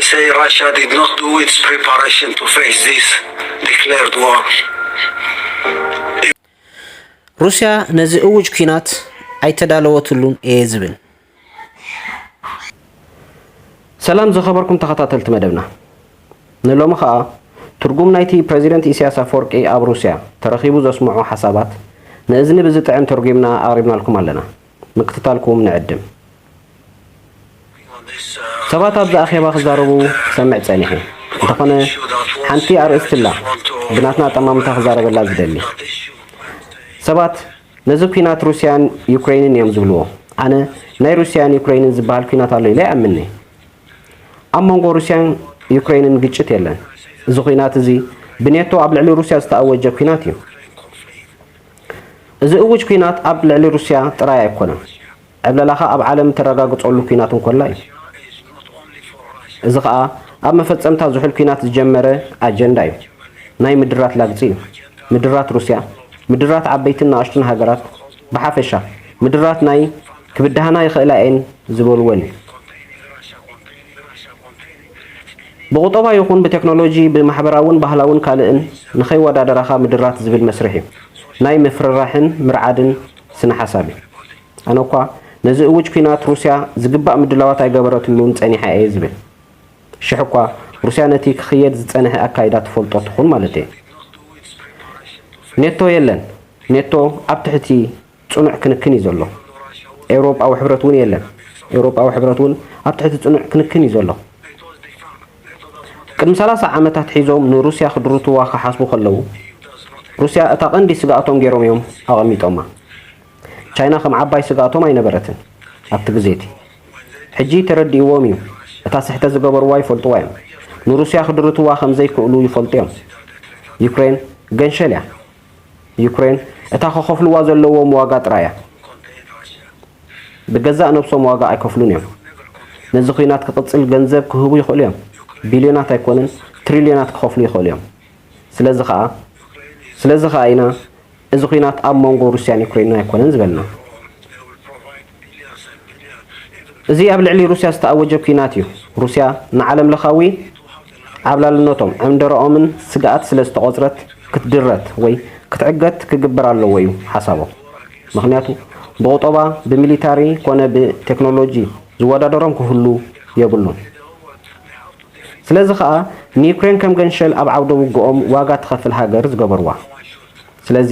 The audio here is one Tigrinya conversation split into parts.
Say Russia did not do its preparation to face this declared war. ሩስያ ነዚ እውጅ ኲናት ኣይተዳለወትሉን እየ ዝብል። ሰላም ዝኸበርኩም ተኸታተልቲ መደብና፣ ንሎሚ ኸኣ ትርጉም ናይቲ ፕረዚደንት ኢሳያስ ኣፈወርቂ ኣብ ሩስያ ተረኺቡ ዘስምዖ ሓሳባት ንእዝኒ ብዝጥዕም ተርጒምና ኣቕሪብናልኩም ኣለና። ምክትታልኩም ንዕድም። ሰባት ኣብዚ ኣኼባ ክዛረቡ ክሰምዕ ጸኒሐ። እንተኾነ ሓንቲ ኣርእስቲ ኣላ ብናትና ኣጠማምታ ክዛረበላ ዝደሊ። ሰባት ነዚ ኲናት ሩስያን ዩክሬንን እዮም ዝብልዎ። ኣነ ናይ ሩስያን ዩክሬንን ዝበሃል ኲናት ኣሎ ኢለ ኣይኣምንን። ኣብ መንጎ ሩስያን ዩክሬንን ግጭት የለን። እዚ ኲናት እዚ ብኔቶ ኣብ ልዕሊ ሩስያ ዝተኣወጀ ኲናት እዩ። እዚ እውጅ ኲናት ኣብ ልዕሊ ሩስያ ጥራይ ኣይኮነን። ዕብለላኻ ኣብ ዓለም እተረጋግጸሉ ኲናት እንኮላ እዩ። እዚ ኸኣ ኣብ መፈጸምታ ዝሑል ኲናት ዝጀመረ ኣጀንዳ እዩ። ናይ ምድራት ላግጺ እዩ። ምድራት ሩስያ፣ ምድራት ዓበይትን ንኣሽቱን ሃገራት ብሓፈሻ፣ ምድራት ናይ ክብድሃና ይኽእላ እየን ዝበልወን እዩ። ብቑጠባ ይኹን ብቴክኖሎጂ፣ ብማሕበራውን ባህላውን ካልእን ንኸይወዳደራኻ ምድራት ዝብል መስርሕ እዩ። ናይ ምፍርራሕን ምርዓድን ስነ ሓሳብ እዩ። ኣነ እኳ ነዚ እውጅ ኲናት ሩስያ ዝግባእ ምድላዋት ኣይገበረትሉን ጸኒሓ እየ ዝብል። ሽሕ እኳ ሩስያ ነቲ ክኽየድ ዝጸንሐ ኣካይዳ ትፈልጦ ትኹን ማለት እየ። ኔቶ የለን። ኔቶ ኣብ ትሕቲ ጽኑዕ ክንክን እዩ ዘሎ። ኤውሮጳዊ ሕብረት እውን የለን። ኤውሮጳዊ ሕብረት እውን ኣብ ትሕቲ ጽኑዕ ክንክን እዩ ዘሎ። ቅድሚ ሰላሳ ዓመታት ሒዞም ንሩስያ ክድርትዋ ክሓስቡ ከለዉ ሩስያ እታ ቀንዲ ስግኣቶም ገይሮም እዮም ኣቐሚጦማ። ቻይና ከም ዓባይ ስግኣቶም ኣይነበረትን ኣብቲ ግዜ እቲ። ሕጂ ተረዲእዎም እዩ። እታ ስሕተት ዝገበርዋ ይፈልጥዋ እዮም። ንሩስያ ክድርትዋ ከም ዘይክእሉ ይፈልጡ እዮም። ዩክሬን ገንሸል እያ። ዩክሬን እታ ክኸፍልዋ ዘለዎም ዋጋ ጥራይ እያ። ብገዛእ ነብሶም ዋጋ ኣይከፍሉን እዮም። ነዚ ኲናት ክቕጽል ገንዘብ ክህቡ ይኽእሉ እዮም። ቢልዮናት ኣይኮነን ትሪልዮናት ክኸፍሉ ይኽእሉ እዮም። ስለዚ ኸኣ ስለዚ ኸኣ ኢና እዚ ኲናት ኣብ መንጎ ሩስያን ዩክሬንን ኣይኮነን ዝበልና። እዚ ኣብ ልዕሊ ሩስያ ዝተኣወጀ ኲናት እዩ። ሩስያ ንዓለም ለኻዊ ዓብላልነቶም ዕንደረኦምን ስግኣት ስለ ዝተቖጽረት ክትድረት ወይ ክትዕገት ክግበር ኣለዎ እዩ ሓሳቦም። ምኽንያቱ ብቑጠባ ብሚሊታሪ ኮነ ብቴክኖሎጂ ዝወዳደሮም ክህሉ የብሉን። ስለዚ ኸኣ ንዩክሬን ከም ገንሸል ኣብ ዓውደ ውግኦም ዋጋ ትኸፍል ሃገር ዝገበርዋ። ስለዚ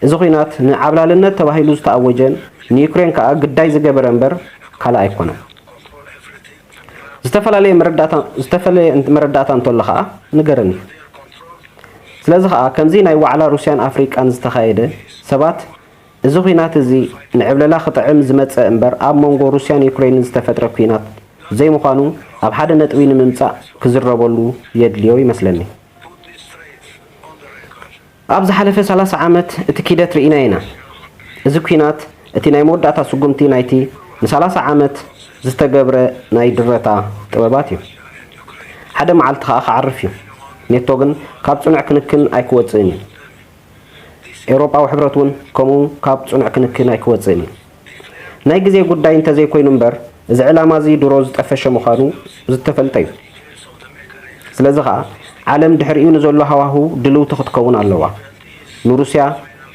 እዚ ኹናት ንዓብላልነት ተባሂሉ ዝተኣወጀን ንዩክሬን ከኣ ግዳይ ዝገበረ እምበር ካልእ ኣይኮነን። ዝተፈላለየ መረዳእታ ዝተፈለየ መረዳእታ እንተሎ ኸኣ ንገረኒ። ስለዚ ኸኣ ከምዚ ናይ ዋዕላ ሩስያን ኣፍሪቃን ዝተኻየደ ሰባት እዚ ኹናት እዚ ንዕብለላ ክጥዕም ዝመጸ እምበር ኣብ መንጎ ሩስያን ዩክሬንን ዝተፈጥረ ኲናት ዘይምዃኑ ኣብ ሓደ ነጥቢ ንምምጻእ ክዝረበሉ የድልዮ ይመስለኒ። ኣብ ዝሓለፈ ሰላሳ ዓመት እቲ ኪደት ርኢና ኢና። እዚ ኲናት እቲ ናይ መወዳእታ ስጉምቲ ናይቲ ንሰላሳ ዓመት ዝተገብረ ናይ ድረታ ጥበባት እዩ። ሓደ መዓልቲ ኸኣ ክዓርፍ እዩ። ኔቶ ግን ካብ ጽኑዕ ክንክን ኣይክወጽእን እዩ። ኤውሮጳዊ ሕብረት እውን ከምኡ ካብ ጽኑዕ ክንክን ኣይክወጽእን እዩ። ናይ ግዜ ጉዳይ እንተዘይኮይኑ እምበር እዚ ዕላማ እዚ ድሮ ዝጠፈሸ ምዃኑ ዝተፈልጠ እዩ። ስለዚ ኸኣ ዓለም ድሕሪኡ ንዘሎ ሃዋህው ድልውቲ ክትከውን ኣለዋ። ንሩስያ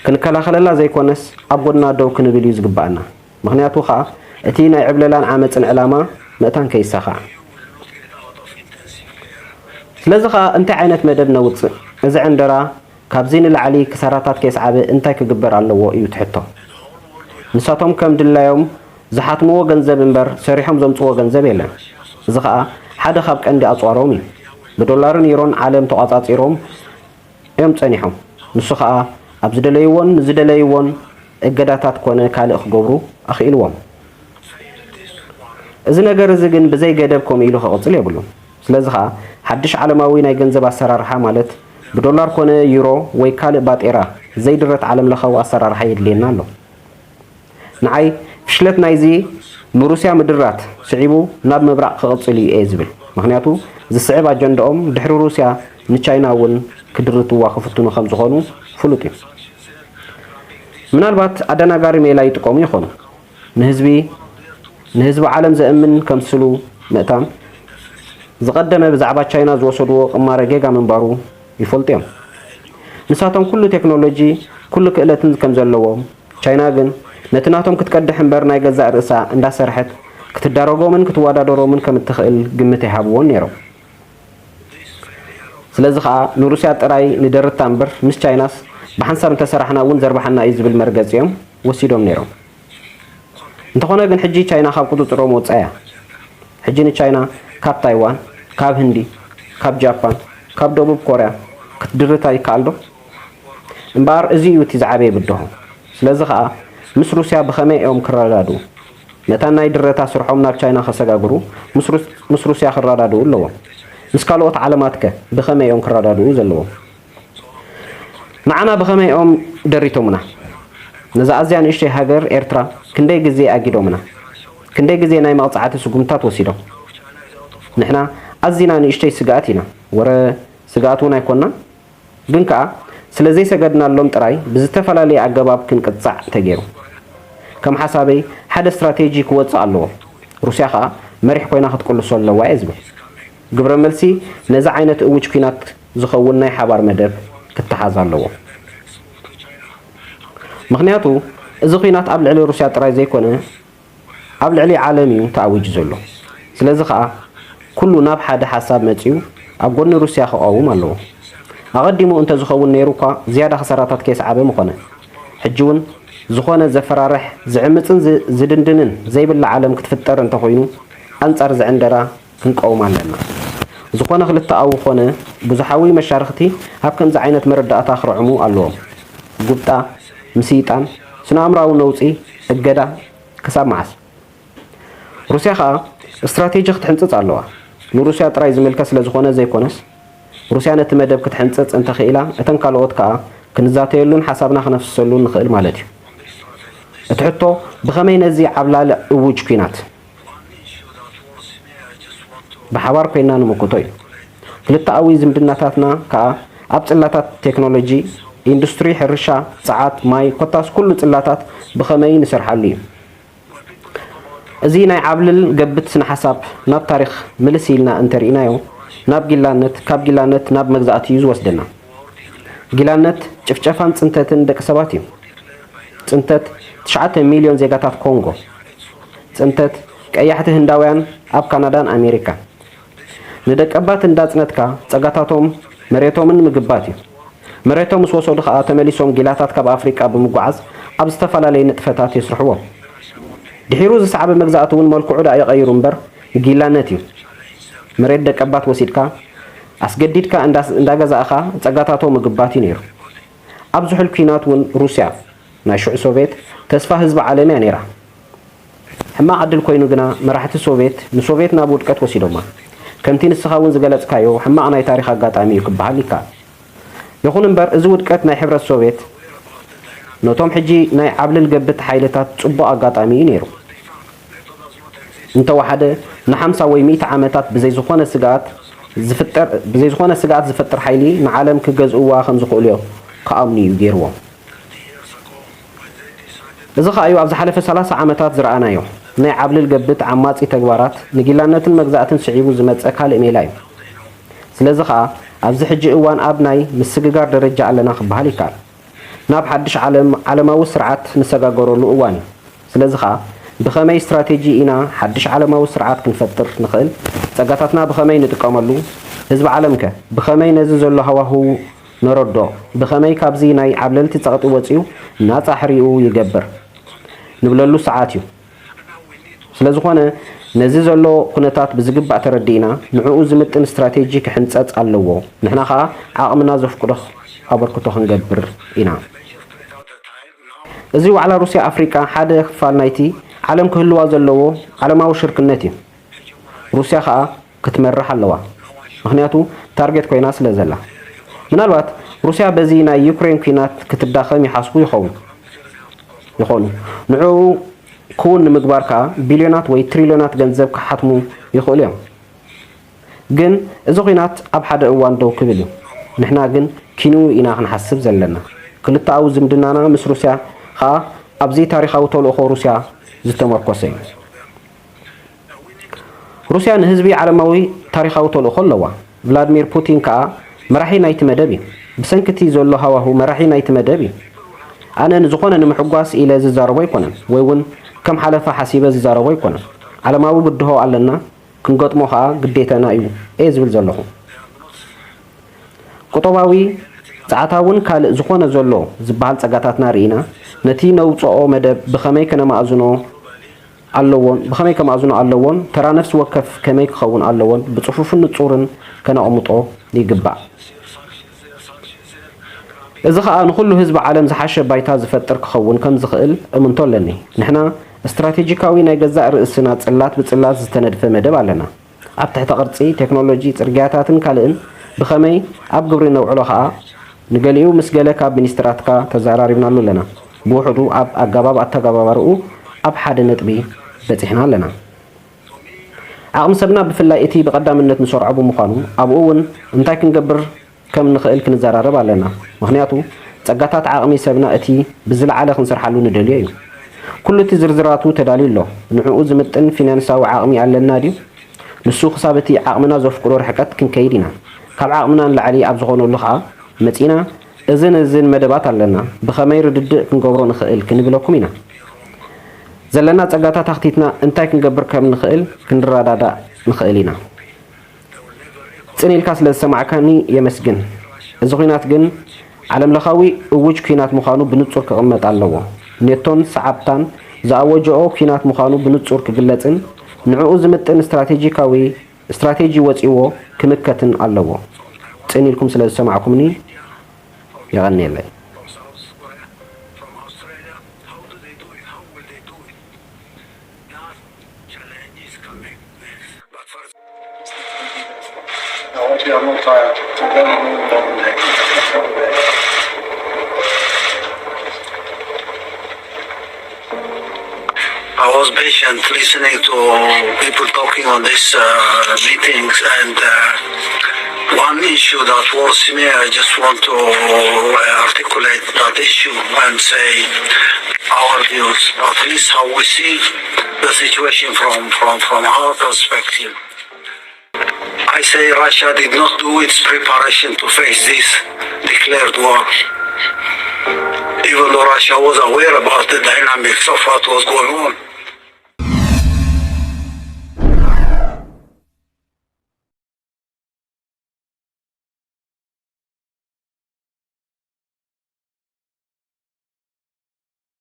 ክንከላኸለላ ዘይኮነስ ኣብ ጎድና ደው ክንብል እዩ ዝግባኣና። ምኽንያቱ ኸኣ እቲ ናይ ዕብለላን ዓመጽን ዕላማ ምእታን ከይሳኻዕ። ስለዚ ኸኣ እንታይ ዓይነት መደብ ነውጽእ? እዚ ዕንደራ ካብዚ ንላዕሊ ክሳራታት ከየስዓበ እንታይ ክግበር ኣለዎ እዩ እቲ ሕቶ። ንሳቶም ከም ድላዮም ዝሓትምዎ ገንዘብ እምበር ሰሪሖም ዘምጽዎ ገንዘብ የለን። እዚ ኸኣ ሓደ ካብ ቀንዲ ኣጽዋሮም እዩ። ብዶላርን ዩሮን ዓለም ተቋጻጺሮም እዮም ጸኒሖም። ንሱ ኸኣ ኣብ ዝደለይዎን ንዝደለይዎን እገዳታት ኮነ ካልእ ክገብሩ ኣኽኢልዎም። እዚ ነገር እዚ ግን ብዘይ ገደብ ከምኡ ኢሉ ክቕጽል የብሉን። ስለዚ ኸኣ ሓድሽ ዓለማዊ ናይ ገንዘብ ኣሰራርሓ ማለት ብዶላር ኮነ ዩሮ ወይ ካልእ ባጤራ ዘይድረት ዓለምለኻዊ ኣሰራርሓ የድልየና ኣሎ። ንዓይ ፍሽለት ናይዚ ንሩስያ ምድራት ስዒቡ ናብ ምብራቕ ክቕጽል እዩ እየ ዝብል። ምኽንያቱ ዝስዕብ ኣጀንዳኦም ድሕሪ ሩስያ ንቻይና እውን ክድርትዋ ክፍትኑ ከም ዝኾኑ ፍሉጥ እዩ። ምናልባት ኣደናጋሪ ሜላ ይጥቀሙ ይኾኑ። ንህዝቢ ንህዝቢ ዓለም ዘእምን ከምስሉ ምእታን ዝቐደመ ብዛዕባ ቻይና ዝወሰድዎ ቅማረ ጌጋ ምንባሩ ይፈልጡ እዮም። ንሳቶም ኩሉ ቴክኖሎጂ፣ ኩሉ ክእለትን ከም ዘለዎም፣ ቻይና ግን ነቲ ናቶም ክትቀድሕ እምበር ናይ ገዛእ ርእሳ እንዳሰርሐት ክትዳረጎምን ክትወዳደሮምን ከም እትኽእል ግምት ኣይሃብዎን ነይሮም። ስለዚ ኸኣ ንሩስያ ጥራይ ንደርታ እምበር ምስ ቻይናስ ብሓንሳብ እንተሰራሕና እውን ዘርብሓና እዩ ዝብል መርገጺ እዮም ወሲዶም ነይሮም። እንተኾነ ግን ሕጂ ቻይና ካብ ቁጽጽሮም ወጻኢ እያ። ሕጂ ንቻይና ካብ ታይዋን፣ ካብ ህንዲ፣ ካብ ጃፓን፣ ካብ ደቡብ ኮርያ ክትድርታ ይከኣል ዶ? እምበኣር እዚ እዩ እቲ ዝዓበየ ብድሆ። ስለዚ ኸኣ ምስ ሩስያ ብኸመይ እዮም ክረዳድኡ? መታን ናይ ድረታ ስርሖም ናብ ቻይና ከሰጋግሩ ምስ ሩስ-፣ ምስ ሩስያ ክረዳድኡ ኣለዎም። ምስ ካልኦት ዓለማትከ ብኸመይ እዮም ክረዳድኡ ዘለዎም? ንዓና ብኸመይ እዮም ደሪቶምና? ነዛ ኣዝያ ንእሽተይ ሃገር ኤርትራ ክንደይ ግዜ ኣጊዶምና? ክንደይ ግዜ ናይ መቕጻዕቲ ስጉምታት ወሲዶም? ንሕና ኣዚና ንእሽተይ ስግኣት ኢና። ወረ ስግኣት እውን ኣይኮንናን። ግን ከኣ ስለ ዘይሰገድናሎም ጥራይ ብዝተፈላለየ ኣገባብ ክንቅጻዕ ተገይሩ። ከም ሓሳበይ ሓደ ስትራቴጂ ክወጽእ ኣለዎ። ሩስያ ከኣ መሪሕ ኮይና ክትቅልሶ ኣለዋ እየ ዝብል። ግብረ መልሲ ነዚ ዓይነት እውጅ ኲናት ዝኸውን ናይ ሓባር መደብ ክተሓዝ ኣለዎ። ምኽንያቱ እዚ ኲናት ኣብ ልዕሊ ሩስያ ጥራይ ዘይኮነ ኣብ ልዕሊ ዓለም እዩ ተኣዊጁ ዘሎ። ስለዚ ኸኣ ኩሉ ናብ ሓደ ሓሳብ መጺኡ ኣብ ጎኒ ሩስያ ክቐውም ኣለዎ። ኣቐዲሙ እንተዝኸውን ነይሩ እኳ ዝያዳ ክሳራታት ከየስዓበ ምኾነ። ሕጂ እውን ዝኾነ ዘፈራርሕ፣ ዝዕምጽን ዝ-፣ ዝድንድንን ዘይብላ ዓለም ክትፍጠር እንተኾይኑ ኣንጻር ዝዕንደራ ክንቀውም ኣለና። ዝኾነ ክልተኣዊ ኾነ ብዙሓዊ መሻርኽቲ ኣብ ከምዚ ዓይነት መረዳእታ ክርዕሙ ኣለዎም። ጉብጣ፣ ምስይጣን፣ ስነ-ኣእምሮኣዊ ነውጺ፣ እገዳ፣ ክሳብ መዓስ? ሩስያ ኸኣ ስትራቴጂ ክትሕንጽጽ ኣለዋ። ንሩስያ ጥራይ ዝምልከት ስለ ዝኾነ ዘይኮነስ፣ ሩስያ ነቲ መደብ ክትሕንጽጽ እንተኽኢላ፣ እተን ካልኦት ከኣ ክንዛተየሉን ሓሳብና ክነፍስሰሉን ንኽእል ማለት እዩ። እቲ ሕቶ ብኸመይ ነዚ ዓብላሊ እውጅ ኲናት ብሓባር ኮይና ንምክቶ እዩ። ክልተኣዊ ዝምድናታትና ከኣ ኣብ ጽላታት ቴክኖሎጂ፣ ኢንዱስትሪ፣ ሕርሻ፣ ጸዓት፣ ማይ፣ ኮታስ ኩሉ ጽላታት ብኸመይ ንሰርሓሉ እዩ። እዚ ናይ ዓብልል ገብት ስነ ሓሳብ ናብ ታሪኽ ምልስ ኢልና እንተርኢናዮ፣ ናብ ጊላነት፣ ካብ ጊላነት ናብ መግዛእቲ እዩ ዝወስደና። ጊላነት ጭፍጨፋን ጽንተትን ደቂ ሰባት እዩ። ጽንተት ትሽዓተ ሚልዮን ዜጋታት ኮንጎ። ጽንተት ቀያሕቲ ህንዳውያን ኣብ ካናዳን ኣሜሪካን። ንደቀባት እንዳጽነትካ ጸጋታቶም መሬቶምን ምግባት እዩ። መሬቶም ምስ ወሰዱ ከኣ ተመሊሶም ጊላታት ካብ ኣፍሪቃ ብምጉዓዝ ኣብ ዝተፈላለየ ንጥፈታት የስርሕዎም። ድሒሩ ዝሰዓበ መግዛእቲ እውን መልክዑ ደኣ ይቐይሩ እምበር ጊላነት እዩ። መሬት ደቀባት ወሲድካ ኣስገዲድካ እንዳ-፣ እንዳገዛእኻ ጸጋታቶ ምግባት እዩ ነይሩ። ኣብ ዝሑል ኲናት እውን ሩስያ፣ ናይ ሽዑ ሶቬት፣ ተስፋ ህዝቢ ዓለም እያ ነይራ። ሕማቕ ዕድል ኮይኑ ግና መራሕቲ ሶቬት ንሶቬት ናብ ውድቀት ወሲዶማ። ከምቲ ንስኻ እውን ዝገለጽካዮ ሕማቕ ናይ ታሪኽ ኣጋጣሚ እዩ ክበሃል ይከኣል። ይኹን እምበር እዚ ውድቀት ናይ ሕብረት ሶቬት ነቶም ሕጂ ናይ ዓብልል ገብት ሓይልታት ጽቡቕ ኣጋጣሚ እዩ ነይሩ። እንተወሓደ ንሓምሳ ወይ ሚእቲ ዓመታት ብዘይ ዝኾነ ስግኣት ዝፍጠር፣ ብዘይ ዝኾነ ስግኣት ዝፈጥር ሓይሊ ንዓለም ክገዝእዋ ከም ዝኽእሉ እዮም ክኣምኑ እዩ ገይርዎም። እዚ ኸኣ እዩ ኣብ ዝሓለፈ ሰላሳ ዓመታት ዝረኣናዮ ናይ ዓብልል ገብት ዓማጺ ተግባራት ንጊላነትን መግዛእትን ስዒቡ ዝመጸ ካልእ ሜላ እዩ። ስለዚ ኸኣ ኣብዚ ሕጂ እዋን ኣብ ናይ ምስግጋር ደረጃ ኣለና ክበሃል ይከኣል። ናብ ሓድሽ ዓለም፣ ዓለማዊ ስርዓት ንሰጋገረሉ እዋን እዩ። ስለዚ ኸኣ ብኸመይ ስትራቴጂ ኢና ሓድሽ ዓለማዊ ስርዓት ክንፈጥር ንኽእል? ጸጋታትና ብኸመይ ንጥቀመሉ? ህዝቢ ዓለምከ ብኸመይ ነዚ ዘሎ ሃዋህው ነረድኦ? ብኸመይ ካብዚ ናይ ዓብለልቲ ጸቕጢ ወጺኡ ናጻ ሕሪኡ ይገብር? ንብለሉ ሰዓት እዩ። ስለ ዝኾነ ነዚ ዘሎ ኩነታት ብዝግባእ ተረዲእና ንዕኡ ዝምጥን ስትራቴጂ ክሕንጸጽ ኣለዎ። ንሕና ኸኣ ዓቕምና ዘፍቅዶ ኣበርክቶ ክንገብር ኢና። እዚ ዋዕላ ሩስያ ኣፍሪቃ ሓደ ክፋል ናይቲ ዓለም ክህልዋ ዘለዎ ዓለማዊ ሽርክነት እዩ። ሩስያ ኸኣ ክትመርሕ ኣለዋ። ምኽንያቱ ታርጌት ኮይና ስለ ዘላ። ምናልባት ሩስያ በዚ ናይ ዩክሬን ኲናት ክትዳኸም ይሓስቡ ይኸውን፣ ይኾኑ። ንዕኡ ክውን ንምግባር ከኣ ቢልዮናት ወይ ትሪልዮናት ገንዘብ ክሓትሙ ይኽእሉ እዮም። ግን እዚ ኲናት ኣብ ሓደ እዋን ደው ክብል እዩ። ንሕና ግን ኪንኡ ኢና ክንሓስብ ዘለና። ክልተኣዊ ዝምድናና ምስ ሩስያ ኸኣ ኣብዚ ታሪኻዊ ተልእኾ ሩስያ ዝተመርኮሰ እዩ። ሩስያ ንህዝቢ ዓለማዊ ታሪኻዊ ተልእኾ ኣለዋ። ቭላድሚር ፑቲን ከኣ መራሒ ናይቲ መደብ እዩ። ብሰንኪ እቲ ዘሎ ሃዋሁ መራሒ ናይቲ መደብ እዩ። ኣነ ንዝኾነ ንምሕጓስ ኢለ ዝዛረቦ ኣይኮነን፣ ወይ እውን ከም ሓለፋ ሓሲበ ዝዛረቦ ኣይኮነን። ዓለማዊ ብድሆ ኣለና፣ ክንገጥሞ ከኣ ግዴታና እዩ እየ ዝብል ዘለኹ። ቁጠባዊ፣ ጸዓታውን ካልእ ዝኾነ ዘሎ ዝበሃል ጸጋታትና ርኢና፣ ነቲ ነውጽኦ መደብ ብኸመይ ከነማእዝኖ ኣለዎን፣ ብኸመይ ከማእዝኖ ኣለዎን፣ ተራ ነፍሲ ወከፍ ከመይ ክኸውን ኣለዎን ብጽፉፍን ንጹርን ከነቕምጦ ይግባእ። እዚ ኸኣ ንኹሉ ህዝቢ ዓለም ዝሓሸ ባይታ ዝፈጥር ክኸውን ከም ዝኽእል እምንቶ ኣለኒ። ንሕና ስትራቴጂካዊ ናይ ገዛእ ርእስና ጽላት ብጽላት ዝተነድፈ መደብ ኣለና። ኣብ ትሕተ ቅርጺ፣ ቴክኖሎጂ፣ ጽርግያታትን ካልእን ብኸመይ ኣብ ግብሪ ነውዕሎ ኸኣ ንገሊኡ ምስ ገለ ካብ ሚኒስትራትካ ተዘራሪብናሉ ኣለና። ብውሕዱ ኣብ ኣገባብ ኣተገባባርኡ ኣብ ሓደ ነጥቢ በጺሕና ኣለና። ዓቕሚ ሰብና ብፍላይ እቲ ብቐዳምነት ንሰርዖ ብምዃኑ ኣብኡ እውን እንታይ ክንገብር ከም ንኽእል ክንዘራረብ ኣለና። ምኽንያቱ ጸጋታት ዓቕሚ ሰብና እቲ ብዝለዓለ ክንሰርሓሉ ንደልዮ እዩ። ኩሉ እቲ ዝርዝራቱ ተዳልዩ ኣሎ። ንዕኡ ዝምጥን ፊናንሳዊ ዓቕሚ ኣለና ድዩ? ንሱ ክሳብ እቲ ዓቕምና ዘፍቅዶ ርሕቀት ክንከይድ ኢና። ካብ ዓቕምና ንላዕሊ ኣብ ዝኾነሉ ኸኣ መጺና እዝን እዝን መደባት ኣለና፣ ብኸመይ ርድድእ ክንገብሮ ንኽእል ክንብለኩም ኢና። ዘለና ጸጋታት ኣኽቲትና እንታይ ክንገብር ከም ንኽእል ክንረዳዳእ ንኽእል ኢና። ጽን ኢልካ ስለ ዝሰማዕካኒ የመስግን። እዚ ኲናት ግን ዓለምለኻዊ እውጅ ኲናት ምዃኑ ብንጹር ክቕመጥ ኣለዎ። ኔቶን ሰዓብታን ዝኣወጀኦ ኲናት ምዃኑ ብንጹር ክግለጽን ንዕኡ ዝምጥን ስትራቴጂካዊ ስትራቴጂ ወጺዎ ክምከትን ኣለዎ። ጽን ኢልኩም ስለ ዝሰማዕኩምኒ የቐንየለይ። I was patient listening to people talking on these uh, meetings, and uh, one issue that worries me, I just want to uh, articulate that issue and say our views, at least how we see the situation from, from, from our perspective. I say Russia did not do its preparation to face this declared war. Even though Russia was aware about the dynamics of what was going on.